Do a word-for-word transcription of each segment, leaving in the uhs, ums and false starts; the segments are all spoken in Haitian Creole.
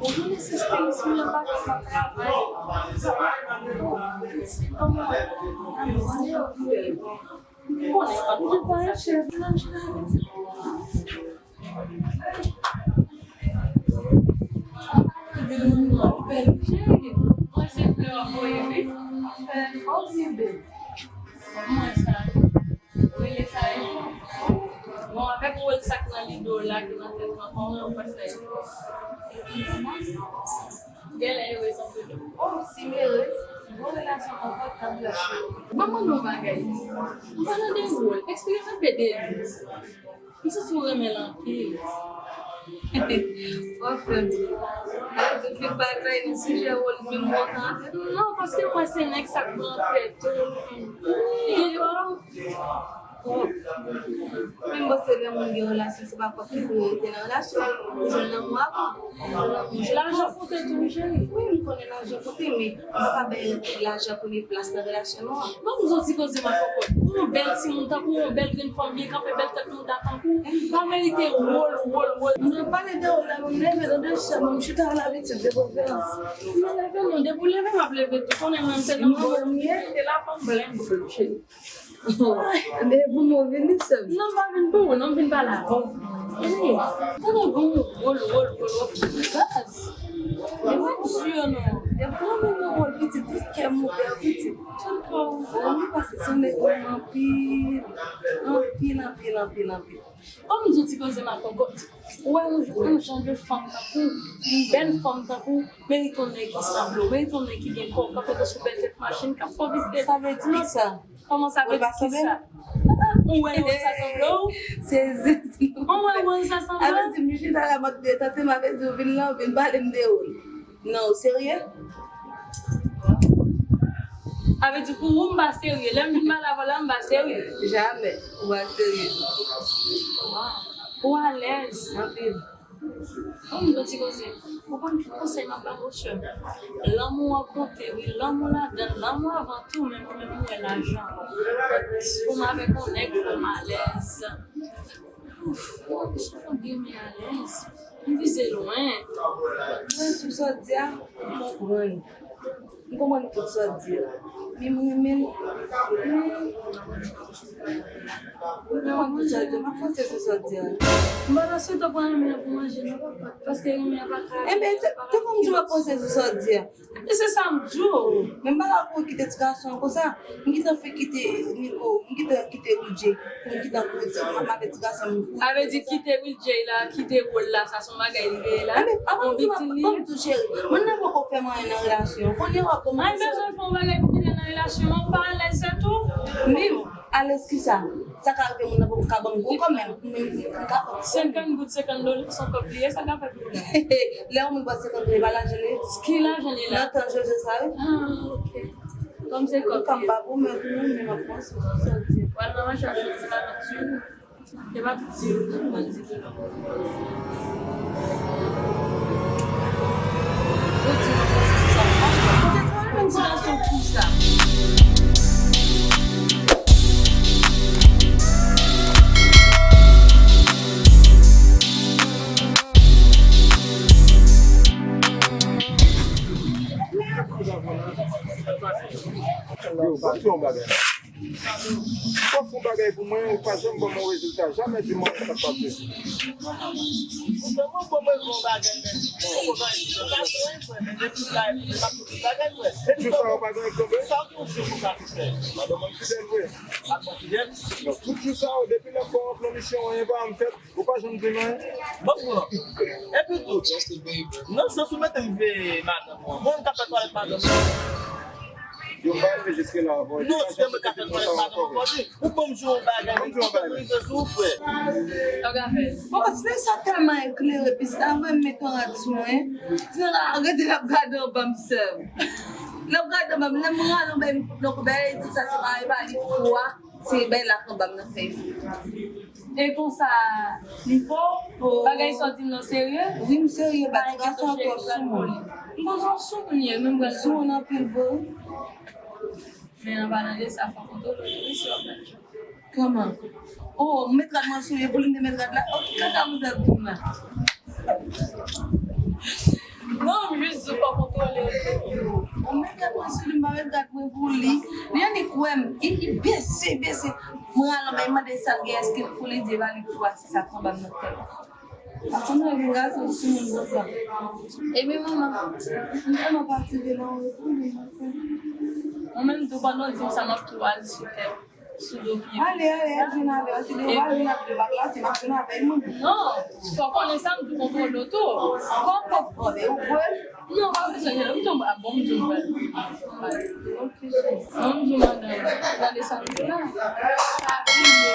Ou konnen se stylist mwen anba ki pa travay. Kòman? Ou konnen pa pou sa. Mwen se flè a voye wi. Fè fòs ide. Mwen sa. Rele sa e. Bon, avèk wòl sa k nan lide w la, ki nan tèt mwen, kòman w wè sa e? Genlè e rezon tou. Oh, si m erez, bon relasyon ankò t ap lache. Ban m mande w bagay. An palan de wòl, eksplike m enpe de li. M santi w renmen l anpil. W ap fè m ri. Sa vle di w fin pa bay nou sijè wòl menm wòl nan tèt? Non, paske mwen se nèg sa k pran tèt ou. Wi, wi. Kòb. Men m panse lè moun gen relasyon, se pa kòb ki pou rete nan relasyon. Ou jwenn lanmou avan. Ou jwenn lanmou, ou jwenn kòb. Lajan konte tou, wi, cheri. Wi, m konnen lajan konte, men ou pa ka bay lajan premye plas nan relasyon nou an. Ban m di w ti koze, ma kòkòt. Ou yon bèl timoun, tankou yon bèl grenn fanm, byen kanpe, bèl tèt mouda tankou w. Pa merite wòl, wòl, wòl. Nou pale de wòl la, m leve nan de sè, m chita nan abitid de konferans. M leve non, depi w leve, m ap leve tou. Konnen mwen, se nan wòl m ye. Se la fanm blen blen, cheri. E pou mwen vini sèm. Non, m pa vin pou ou, non, m vin pale avè w. Wi. Tande bon, wòl, wòl, wòl, wòl, baz. E pa di yo non. E pou mwen vin nan wòl pitit, tout kè m ouvè pitit. Tout kè w ouvè. Wi, paske se yon nèg m renmen anpil. Anpil, anpil, anpil, anpil. Ban m di w ti koze, ma kòkòt. Ou wè yon, yon jan de fanm tankou w, yon bèl fanm tankou w, merite yon nèg ki sanble w, merite yon nèg ki gen kòb, k ap fè w sou bèl tèt machin, k ap fè w vizite. Sa vle di kisa? Kòman sa vle di kisa? Ou wè wòl sa sanble w? Sezi. Ou wè wòl sa sanble w? Sa vle di m chita la, m ap tante m ap di w vin la, ou vin pale m de wòl. Non, ou serye? Sa vle di pou ou m pa serye. Lè m vin pale avè w la, m pa serye. Jamè, ou pa serye. Ou alèz. Anpil. Ban m di w ti koze. Ou konn ki konsèy m ap ba w, sè m? Lanmou an konte, wi. Lanmou ladan, lanmou avan tou, men mwen menm, mwen wè lajan. Pou m avèk yon nèg, fò m alèz. Ouf, mwen sou fon gen men alèz. M vize lwen. Mwen sou sa w di a, m konprann. M konprann tout sa w di a. Men m renmen l. Men, m konprann tout sa w di a. M ap panse sou sa w di a. M pa ta swete w pran renmen l pou manje, non, papa. Paske renmen an pa ka. Enben, te, te konn di w ap panse sou sa w di a. E se sa m di w. Men m pa ka pou w kite ti gason an konsa. M gentan fè kite Niko, m gentan kite Wilje pou m gentan kouri, m ap avè ti gason m kouri. Sa vle di kite Wilje la, kite wòl la, sa se yon bagay li veye la? Enben, avan m di w, ban m di w cheri, moun nan poko fè m anyen nan relasyon. Kounye a w ap kòmanse. Ay, bezwen fè yon bagay pou kite nan relasyon an, ou pa alèz, se tou. Menm, alèz kisa? Sa ka rive moun nan poko ka ban m gwo kòb, men m, m, m ka fè. Senkant goud, senkant dola, se yon kòb li ye, sa ka fè pou ou la? Lè yon moun ba w senkant dola, e pa lajan li ye? Ki lajan li la? Nan tan Jojo sa, wi. Ah, ok. Kòm se kòb li ye. Kòm pa pou mwen, pou mwen, men m ap panse sou sa w di. Pral nan mache achte ti matant, wi. E pa tout ti yo, mwen di tou non. Yo di mwen panse sou sa. Paske, paske sa menm ti gason fou sa. Yo, ban m di yon bagay. Ou pa fè yon bagay pou mwen, ou pa janm ban m yon rezilta. Jamè di mwen sa k pase. Ou fè mwen ban mwen yon bagay, men ou poko fè yon bagay, frè. Men depi w la, epi m ap fè yon bagay, frè. Tout jou sa yo pa gen yon tonbe. Sa w gen yon jou pou sa, frè. Madanm mwen fidèl vre. Madanm mwen fidèl? Non, tout jou sa yo, depi lè m ba w yon plan misyon, anyen pa janm fèt. Ou pa janm di m anyen. Bon, bon. Epi tou, nan sans ou mete m veye madanm ou an. Mwen menm k ap fè twalèt madanm ou an. Yo pa rive jiske la ankò. Non, se mwen k ap fè twalèt madanm ou an, Kòbi. Ou ban m jwe yon bagay, ou ban m rive sou ou, frè. Bon, ti nèg sa tèlman eklere, pis la vre m met yon rad sou mwen. Ti nèg la rete l ap gade anba m sèm. L ap gade anba m, lè m rale yon bèy, m fout lòk bèy, tout sa se pa, e pa li fou a. Se bay la k anba m nan fèy fou. E konsa, li fò? Bagay sa w di m nan serye? Wi, m serye, ba ti gason an twò sou mwen. M panse w sou mwen, men m pral sou mwen anpil vre wi. Men an palan de sa, fò kontwole w tou wi, si w ap pran chans. Kòman? Oh, m met rad mwen sou li, pou li m te met rad la. Oh, ki kaka manzè ap di m la? Non, m jis di w fò kontwole w tou. Ou met gad mwen sou li, m pa met gad mwen pou li. Li annik wè m, li, li bese, bese. Mwen al anba, li mande sa l gen, èske l fou, li di e pa li k fou a, se sa k anba m nan tèt. Akounye a gen gason sou moun konsa. Ebyen manman, m tèlman fatige nan ou tou, men konsa. Mwen menm tou, pandan w di m sa, m ap tou al sou tèt. Sou do pye. Ale, ale, al jwenn avè l. Si li pa vin ap debat la, si m ap jwenn avè l, mwen. Non, fò konnen sa, m tou kontwole w tou. Kòman? Oh, men ou vre? Non, pa bezwen, m tou, a bon, m tou, m pral. Ok, cheri. Non, m tou, madanm. Gade sa m di la. Pa bliye.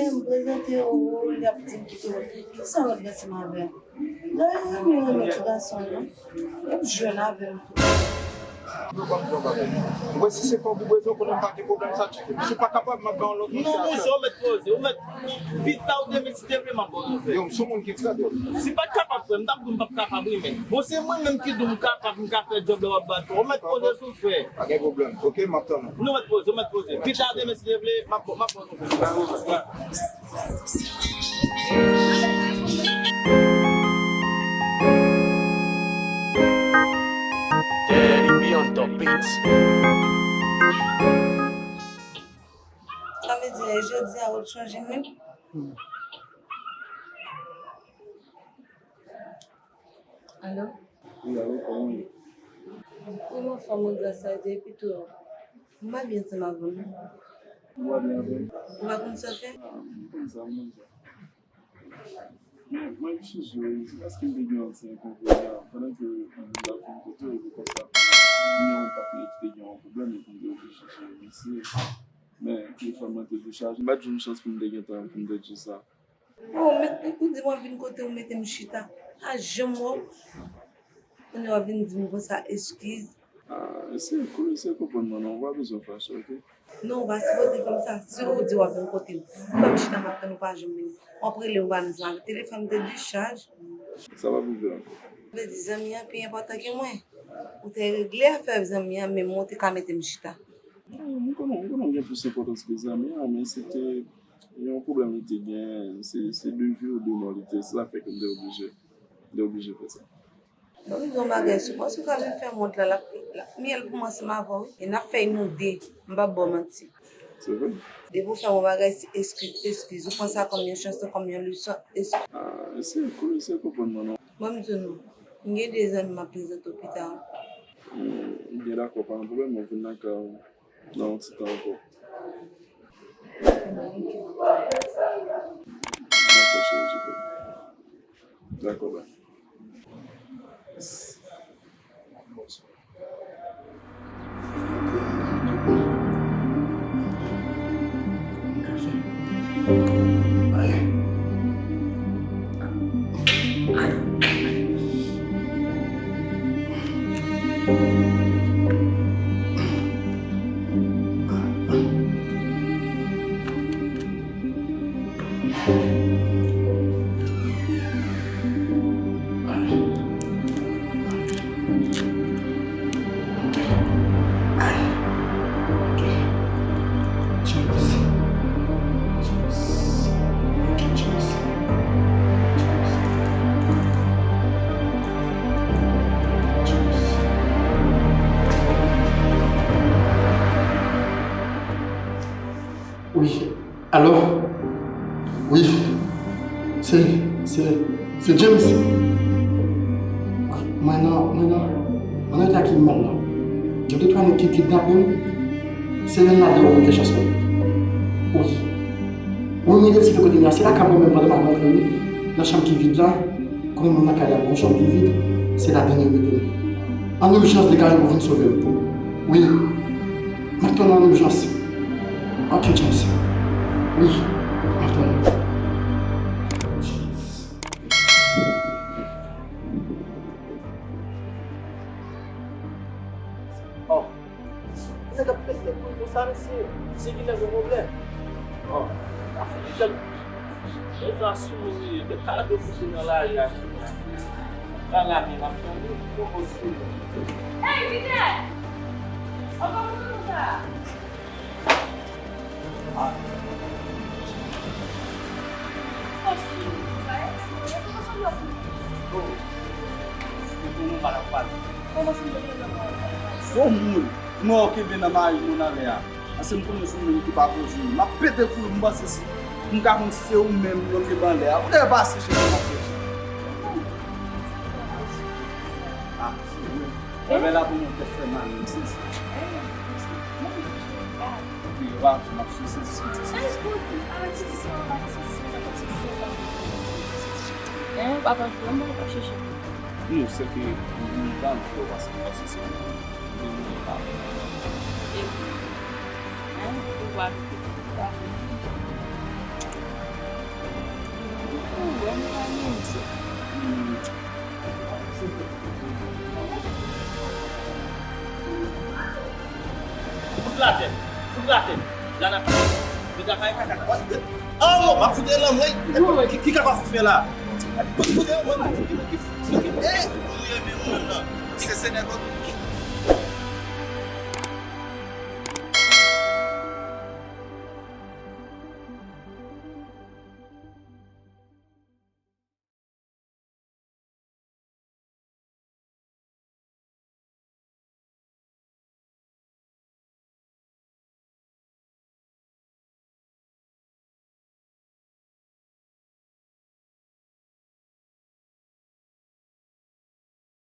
fè, m prezante yo, y ap di m kite lòt. Kisa lòt gason avè? Dayè, m renmen ti gason yo. Y ap jwenn avè m tou. Mwen, si se kòb ou bezwen, konnen m pa gen pwoblèm sa ditou. Si w pa kapab, m ap ba w lòt opsyon. Non, monchè, ou mèt poze, ou mèt. Pita ou demen, si te vle, m ap ba w nouvèl. Yo, m sou moun ki trè dwòl. Si m pa t kapab, frè m, m t ap di w m p ap kapab, wi, men. Bon, se mwen menm ki di w m kapab, m ka fè djòb la w ap bat. Ou mèt poze sou l, frè. Pa gen pwoblèm. Oke, m ap tann ou. Nou mèt poze, ou mèt poze. Pita demen, si te vle, m ap, m ap ba w nouvèl. Daddy B on the beats. Sa vle di, e jodi a ou t chanje menm? Alo? Wi, alo, kòman w ye? Wi, m anfòm, wi, gras a Dye, epi tou, m pa byen ansanm avè w, non. Ou pa byen avè m? Ou pa konn sa w fè? Ah, m konn sa, m konn sa. Mwen, mwen chanje, se paske m te gen yon ti enkonvenyan. Pandan ke m t ap vin kote w, epi konsa, m gen yon patnè ki te gen yon pwoblèm, epi m te oblije jere misye. Men, telefòn mwen te dechaje. M pa t jwenn chans pou m te gen tan pou m te di sa. Oh, men, ou, ou di w ap vin kote w mete m chita. A janm wè w. Kounye a w ap vin di m konsa eskiz. Ah, eseye, eseye konprann mwen non, ou pa bezwen fache, oke? Non, ou pa sipoze fè m sa. Si w di w ap vin kote m, fè m chita m ap tann ou pa janm vini. W ap rele m pa menm sa. Telefòn m te dichaj. Sa p ap rive ankò. Vle di zanmi an pi enpòtan ke mwen. Ou te regle afè zanmi an, menm ou te ka mete m chita. Non, m konnen, m konnen w gen plis enpòtans ke zanmi an, men se te yon pwoblèm li te gen, se, se de vi ou de mò li te, se sa fè ke m te oblije, m te oblije fè sa. Ban m di w yon bagay, si w panse w ka vin fè m wont la, l ap, l ap myèl pou mwen ansanm avè w, wi. E n ap fè y nou de, m p ap ba w manti. Se vre? Depi w fè m yon bagay, se eskiz, eskiz. Ou pran sa kòm yon chans, kòm yon leson, eskiz. Ah, eseye, eseye konprann mwen non. Ban m di w non, m gen de zanmi m ap prezante w pita. Hmm, byen dakò, pa gen pwoblèm, mwen vin nan kay ou nan yon ti tan ankò. Dakò, cheri, je t'aime. Dakò, bye. Wi. Alo? Wi. Se, se, se James. Mwen nan, mwen nan, mwen nan eta ki mal la. Gen de twa nèg ki kidnape m. Se youn ladan yo mwen gen chans mwen. Wi. Wi, mwen deside kote m ye a, se lakay mwen menm pandan m ap rantre wi. Nan chanm ki vid la. Konnen moun nan kay la, gon chanm ki vid, se ladann yo mete m. An ijans, degage pou vin sove m. Wi. M ap tann ou an ijans. Ok, James. Wi. M ap tann ou. Oh. Nèg ap pete kouri konsa, mesye. Mesye genlè gen pwoblèm. Oh. Mesye a sou moun li ye. Kèk kalòt yo fout nan lari a. Nan lari, m ap tande. Poko sou. Hey, Peter! Ankò moun konsa? Son moun mwen kenbe nan mari mwen anlè a. Paske m konnen son moun ki pa poze. M ap pete kouri, m panse si M ka konn se ou menm yo ki anlè a. Ou dèyè pase chèche m ap chèche. Ah, se vre. Lè la pou mwen tèt fè mal, m sezi. Wi, yo pa di m ap sou sezi, m sezi. Hein, papa, jwe m ap chèche. Non, se ke m pa anvi wè w pase, pase se ou menm. Hein, ou pa Fout l atè. Fout l atè. La n ap met lakay kaka. Oh, m ap fout lan mwen. Ki, ki kaka fout fè la? Fout, fout lan mwen. Ki, ki, ki, ki, eh, ou leve mwen nan. Se, se nèg